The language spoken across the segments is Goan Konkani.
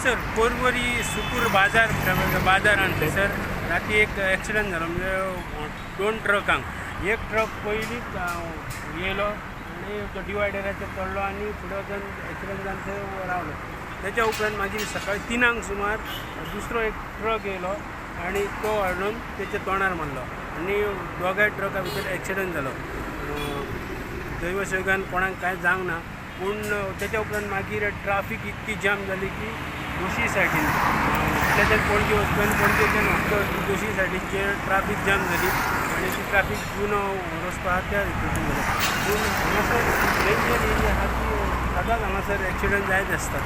हांगासर पोरवरी सुकूर बाजार म्हणटा बाजारान थंयसर राती एक एक्सिडंट जालो, म्हणजे दोन ट्रकांक. एक ट्रक पयलींच येयलो आनी तो डिवायडराचेर चडलो आनी फुडें वचून एक्सिडंट जावन थंय रावलो. तेच्या उपरांत मागीर सकाळी 3 सुमार दुसरो एक ट्रक येयलो आनी तो हाडून तेच्या तोंडार मारलो आनी दोगांय ट्रका भितर एक्सिडंट जालो. दैव संयोगान कोणाक कांय जावंक ना, पूण तेच्या उपरांत मागीर ट्राफीक इतकी जाम जाली की दोशी सायडीन इतल्याच्यान पणजे वचपी आनी पणजेच्यान वचपी दोशी सायडीचेर ट्राफीक जाम जाली आनी ती ट्राफीक जुनो रस्तो आहा त्या हितून जालो. पूण हांगासर डेंजर एरिया आहा ती सदांच हांगासर एक्सिडंट जायत आसतात.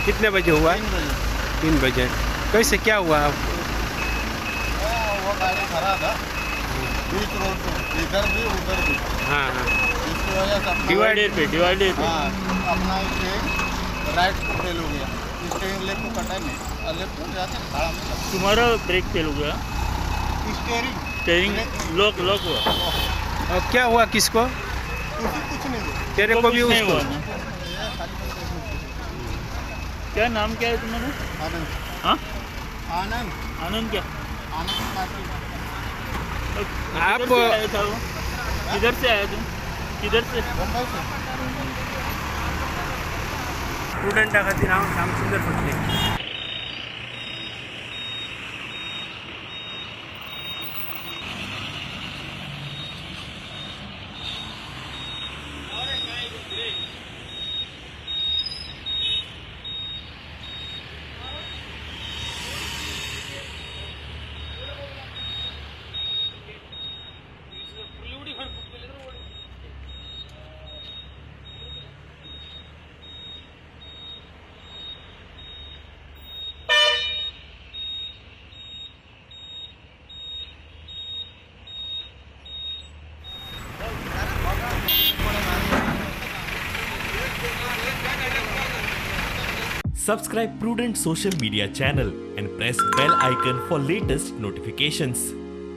कितने बजे हुआ? 3 बजे। कैसे क्या हुआ? वो गाड़ी खड़ा था बीच रोड पे, इधर भी उधर भी। हाँ हाँ, इसकी वजह से डिवाइडर पे, डिवाइडर पे। हाँ, अपना स्टेयरिंग राइट को फेल हो गया, स्टेयरिंग लेफ्ट को कटा नहीं और लेफ्ट को जाते खड़ा में। तुम्हारा ब्रेक फेल हो Gaya? Steering steering lock lock हुआ। और क्या हुआ किसको? कुछ नहीं हुआ। तेरे को भी उसको? क्या नाम क्या है तुम्हारा? आनंद। हाँ, आनंद। आनंद क्या? आनंद। आप आया था वो? किधर से आया तुम? किधर से? मुंबई से। स्टुडंटा खातीर हांव श्यामसुंदर फुटले. Subscribe Prudent Social Media channel and press bell icon for latest notifications.